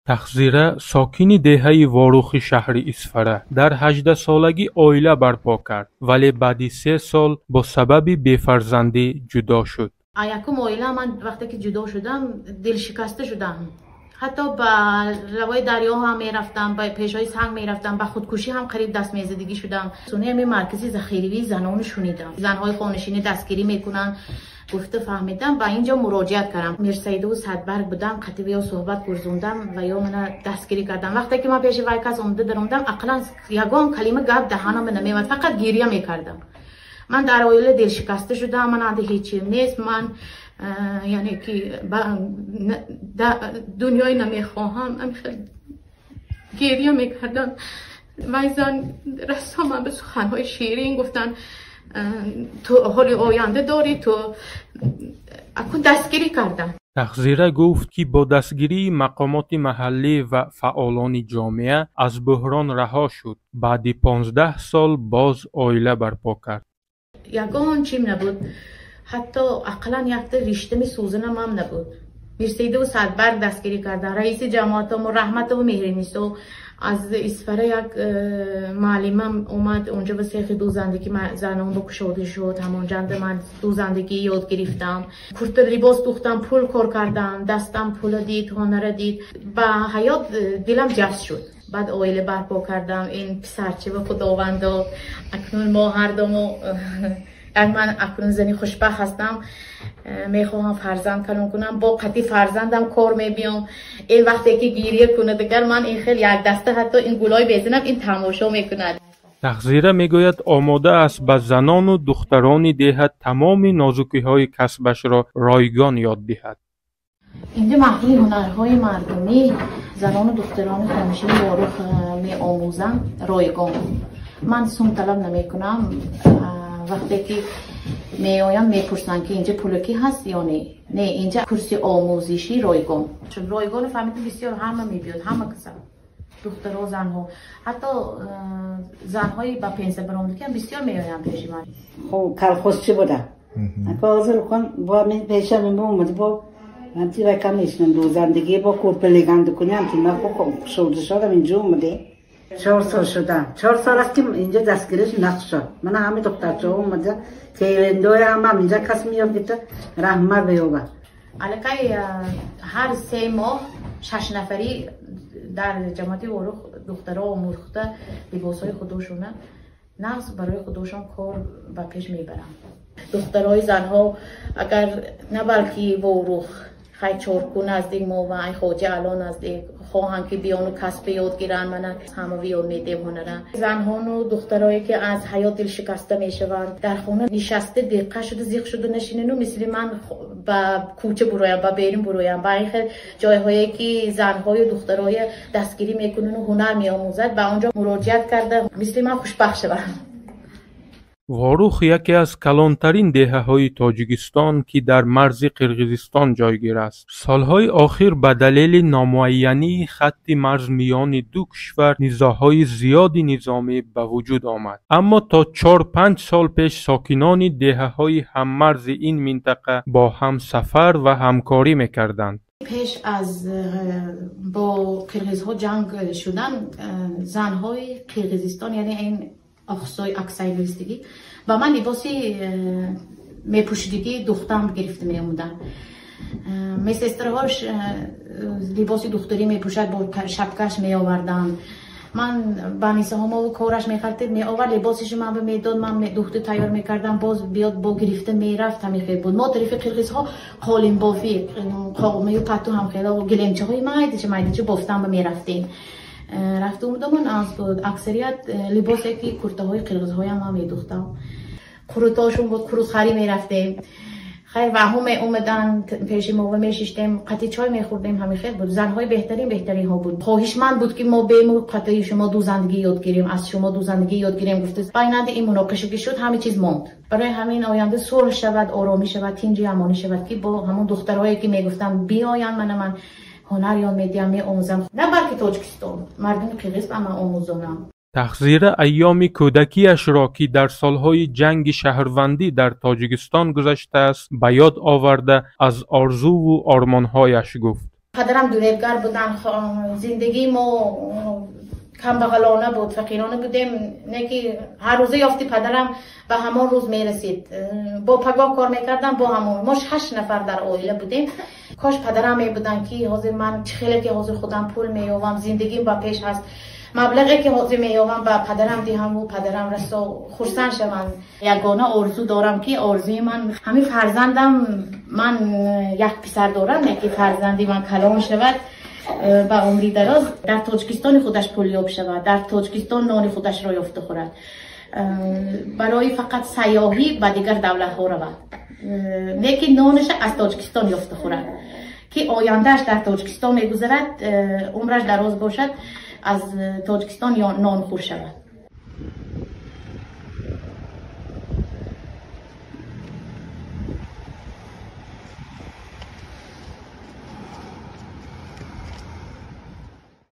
Тахзира сокини деҳаи Ворухи шаҳри Исфара дар 18-солагӣ оила барпо кард, вале баъди 3 сол бо сабаби бефарзандӣ ҷудо шуд. Якум оила ман вақте ки ҷудо шудам, дилшикаста шудам. Ҳатто ба лавои дарё ҳам мерафтам, ба пешҳои санг мерафтам, ба худкушӣ ҳам қариб даст мезадагӣ шудам. Суни ҳамин маркази захиравии занону шунидам, занҳои хонашинӣ дастгирӣ мекунанд гуфта фаҳмидам, ба ин ҷо муроҷиат кардам. Мирсаидову Садбарг будам, қатибиё суҳбат гурзондам ва ё мана дастгирӣ кардам. Вақте ки ман пеши вай кас омада даромадам, ақаллан ягон калима гап даҳанама намеомад, фақат гиря мекардам. Ман дар оила дилшикаста шудам, ман анди ҳечим нест, ман яъне ки дунёи намехоҳам, гиря мекардам. Вай зан расо ман ба суханҳои ширин гуфтанд: «Ту ҳоли оянда дорӣ, ту акун». Дастгирӣ кардам. Тахзира гуфт, ки бо дастгирии мақомоти маҳаллӣ ва фаъолони ҷомеа аз буҳрон раҳо шуд. Баъди 15 сол боз оила барпо кард. Ягон чим набуд, ҳатто ақаллан якта риштами сӯзанам ҳам набуд. Мирсаидову Садбарг дастгирӣ кардан, раиси ҷамоатому Раҳматову Меҳринисо. Аз Исфара як муаллимам омад, онҷо ба сехи дӯзандагӣ занон ба кушода шуд. Ҳамонҷанда ман дӯзандагӣ ёд гирифтам, курта, либос духтам, пул кор кардам, дастам пула дид, ҳунара дид, ба ҳаёт дилам ҷазб шуд. Баъд оила барпо кардам, ин писарчи ба Худованд дод. Акнун мо ҳардумо як, ман акнун зани хушбахт ҳастам. Мехоҳам фарзанд калон кунам, бо қатъи фарзандам кор мебиём. Ин вақте ки гирия кунад, агар ман ин хел якдаста ҳатто ин гулои безинам, ин тамошо мекунад. Тахзира мегӯяд, омода аст ба занону духтарони деҳа тамоми нозукиҳои касбашро ройгон ёд диҳад. Инҷо маҳфили ҳунарҳои мардумӣ занону духтарони хонашини Ворух меомӯзам ройгон. Ман сум талаб намекунам. Вақте ки меоянд, мепурсанд, ки инҷа пулакӣ ҳаст ё не. Не, инҷа курси омӯзишӣ ройгон, чун ройгону фаҳмида бисёр ҳама мебиёд, ҳама каса, духтаро, занҳо, ҳатто занҳои ба пенсия баромадагиам бисёр меоянд пеши ман. Хоб, колхозчӣ будам. Ҳозир бо пешам омад, бо ҳамти вай кам мешинам, дӯзандагӣ, бо курпалегандукунӣ, ҳамти ма шоду шодам. Инҷо омаде 4 сол шудам, 4 сол аст, ки инҷо дастгириш нақш шуд. Мана ҳами духтарчаҳо омада, келиндоя ҳамам инҷа кас меёб гита, раҳмат биёбад. Аллакай ҳар 3 моҳ шаш нафарӣ дар ҷамоати Ворух духтаро омӯхта, либосҳои худошона нағз барои худошон кор ба пеш мебаранд. Духтарои занҳо агар на балки Ворух, хай Чорку наздик мо ва ай Хоҷа Ало наздик хоҳанд, ки биёну касбе ёд гиранд, мана ҳама ёд медем ҳунара. Занҳону духтарое, ки аз ҳаёт дилшикаста мешаванд, дар хона нишаста, диққа шуда, зиқ шуда нашинену мисли ман ба кӯча буроям, ба берун буроям, ба ин хел ҷойҳое, ки занҳою духтарое дастгирӣ мекунану ҳунар меомӯзад, ба он ҷо муроҷиат карда, мисли ман хушбахт шаванд. Ворух яке аз калонтарин деҳаҳои Тоҷикистон, ки дар марзи Қирғизистон ҷойгир аст. Солҳои охир ба далели номуайянии хатти марз миёни ду кишвар низоъҳои зиёди низомӣ ба вуҷуд омад. Аммо то 4-5 сол пеш сокинони деҳаҳои ҳаммарзи ин минтақа бо ҳам сафар ва ҳамкорӣ мекарданд. Пеш аз бо қирғизҳо ҷанг шудан, занҳои Қирғизистон, яъне ин Ақсой, Аксайлистигӣ, ба ман либоси мепӯшидагӣ духтам гирифта меомуданд. Медсестраҳош либоси духтарӣ мепӯшад, бо шапкаш меоварданд. Ман ба нисоҳомову кораш мехалтид, меовард, либосиши ман медод, ман духту тайёр мекардам, боз биёд бо гирифта мерафт. Ҳамин буд. Мо тарафи қирғизҳо қолинбофӣ, қомаю патту, ҳамхела гилемчаҳои майдича майдича бофтан ба мерафтем. Рафту омадамон аз буд. Аксарият либосе, ки куртаҳои қирғизҳоям ман медухтам, қурутошон буд, қурутхарӣ мерафтем. Хайр, ваҳо меомаданд пеши мо ва мешиштем, қатъи чой мехӯрдем. Ҳамин хел буд. Занҳои беҳтарин, беҳтаринҳо буд. Хоҳишманд буд, ки мо бему қатъи шумо дӯзандагӣ ёд гирем, аз шумо дӯзандагӣ ёд гирем гуфта. Байнанди ин муноқиша ки шуд, ҳама чиз монд. Барои ҳамин оянда сулҳ шавад, оромӣ шавад, тинҷи амонӣ шавад, ки бо ҳамон духтарҳое, ки мегуфтанд, биёянд, мана ман ҳунар ёд медиҳам, меомӯзам. На балки Тоҷикистон, мардуми қирғиз ба ман омӯзонам. Тахзира айёми кӯдакиашро, ки дар солҳои ҷанги шаҳрвандӣ дар Тоҷикистон гузаштааст, ба ёд оварда, аз орзуву ормонҳояш гуфт. Падарам дуребгар буданд. Зиндагии мо камбағалона буд, фақирона будем. Не ки ҳар рӯза ёфти падарам ба ҳамон рӯз мерасид. Бо пагоҳ кор мекардам, бо ҳамон. Мо шаш нафар дар оила будем. Кош падарам мебуданд, ки ҳозир ман чӣ хеле ки ҳозир худам пул меёвам, зиндагим ба пеш ҳаст, маблағе ки ҳозир меёвам, ба падарам диҳаму падарам расо хурсанд шаванд. Ягона орзу дорам, ки орзуи ман ҳамин фарзандам. Ман як писар дорам, яке фарзанди ман калон шавад, ба умри дароз, дар Тоҷикистони худаш пул ёб шавад, дар Тоҷикистон нони худашро ёфта хӯрад, барои фақат сайёҳӣ ба дигар давлатҳо равад, лекин нонаша аз Тоҷикистон ёфта хӯрад, ки ояндааш дар Тоҷикистон мегузарад, умраш дароз бошад, аз Тоҷикистон нонхӯр шавад.